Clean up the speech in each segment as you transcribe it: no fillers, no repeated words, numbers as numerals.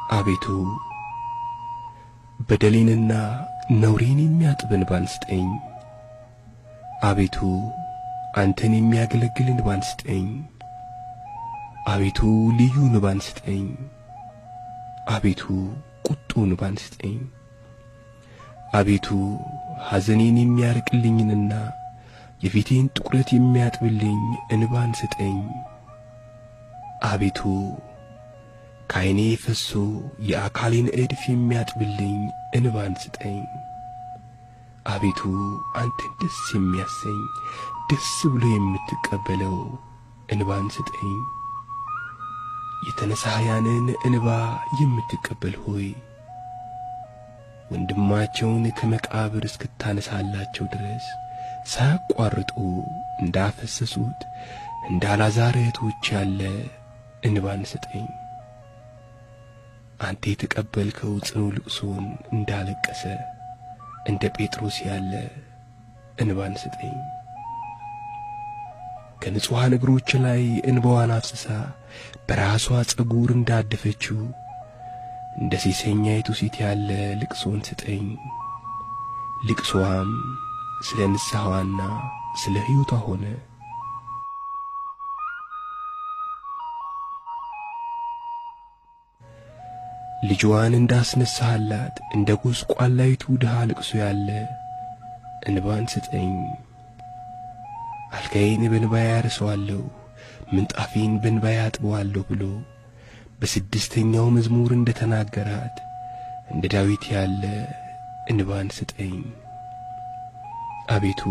አቤቱ በደሌንና ነውሬን የሚያጥብ እንባን ስጠኝ። አቤቱ አንተን የሚያገለግል እንባን ስጠኝ። አቤቱ ልዩ እንባን ስጠኝ። አቤቱ ቁጡ እንባን ስጠኝ። አቤቱ ሐዘኔን የሚያርቅልኝንና የፊቴን ጥቁረት የሚያጥብልኝ እንባን ስጠኝ። አቤቱ ከዓይኔ ፈሶ የአካሌን እድፍ የሚያጥብልኝ እንባን ስጠኝ። አቤቱ አንተን ደስ የሚያሰኝ ደስ ብሎ የምትቀበለው እንባን ስጠኝ። የተነሳያንን እንባ የምትቀበል ሆይ ወንድማቸውን ከመቃብር እስክታነሳላቸው ድረስ ሳያቋርጡ እንዳፈሰሱት እንደ አልዓዛር እህቶች ያለ እንባን ስጠኝ። አንተ የተቀበልከው ጽኑ ልቅሶን እንዳለቀሰ እንደ ጴጥሮስ ያለ እንባን ስጠኝ። ከንጹሐን እግሮች ላይ እንባዋን አፍስሳ በራሷ ፀጉር እንዳደፈችው እንደ ሴሰኛይቱ ሴት ያለ ልቅሶን ስጠኝ። ልቅሶዋም ስለ ንስሐዋና ስለ ሕይወቷ ሆነ። ልጇን እንዳስነሳህላት እንደ ጎስቋላይቱ ድሃ ልቅሶ ያለ እንባን ስጠኝ። አልጋዬን በእንባዬ አርሰዋለሁ፣ ምንጣፌን በእንባዬ አጥበዋለሁ ብሎ በስድስተኛው መዝሙር እንደ ተናገራት እንደ ዳዊት ያለ እንባን ስጠኝ። አቤቱ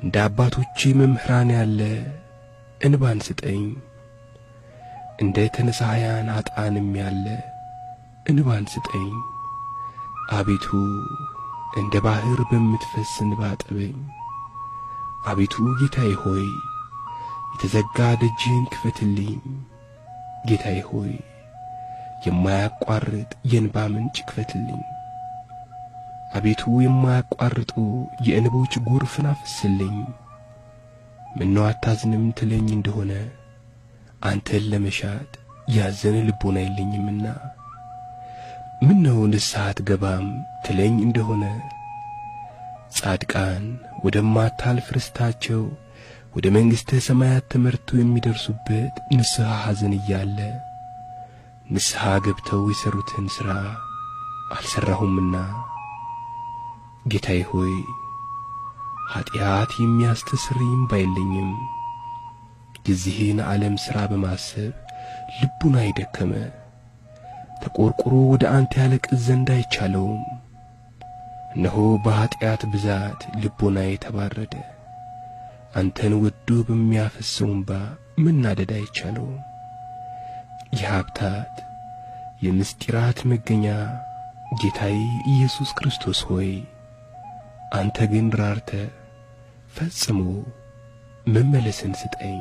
እንደ አባቶቼ መምህራን ያለ እንባን ስጠኝ። እንደ ተነሳህያን ኃጥአንም ያለ እንባን ስጠኝ። አቤቱ እንደ ባሕር በምትፈስ እንባ አጥበኝ። አቤቱ ጌታዬ ሆይ የተዘጋ ደጅህን ክፈትልኝ። ጌታዬ ሆይ የማያቋርጥ የእንባ ምንጭ ክፈትልኝ። አቤቱ የማያቋርጡ የእንቦች ጎርፍን አፍስልኝ። ምነው አታዝንም ትለኝ እንደሆነ አንተን ለመሻት ያዘነ ልቦና የለኝምና፣ ምነው ንስሐ አትገባም ትለኝ እንደሆነ ጻድቃን ወደማታልፍ ርስታቸው ወደ መንግሥተ ሰማያት ተመርተው የሚደርሱበት ንስሐ ሐዘን እያለ ንስሐ ገብተው የሠሩትን ሥራ አልሠራሁምና፣ ጌታዬ ሆይ ኀጢአት የሚያስተሰርይ እምባ የለኝም። የዚህን ዓለም ሥራ በማሰብ ልቡናዬ ደከመ፣ ተቈርቁሮ ወደ አንተ ያለቅስ ዘንድ አይቻለውም። እነሆ በኀጢአት ብዛት ልቡናዬ ተባረደ፣ አንተን ወዶ በሚያፈሰው እምባ መናደድ አይቻለውም። የሀብታት የምስጢራት መገኛ ጌታዬ ኢየሱስ ክርስቶስ ሆይ አንተ ግን ራርተ ፈጽሞ መመለስን ስጠኝ።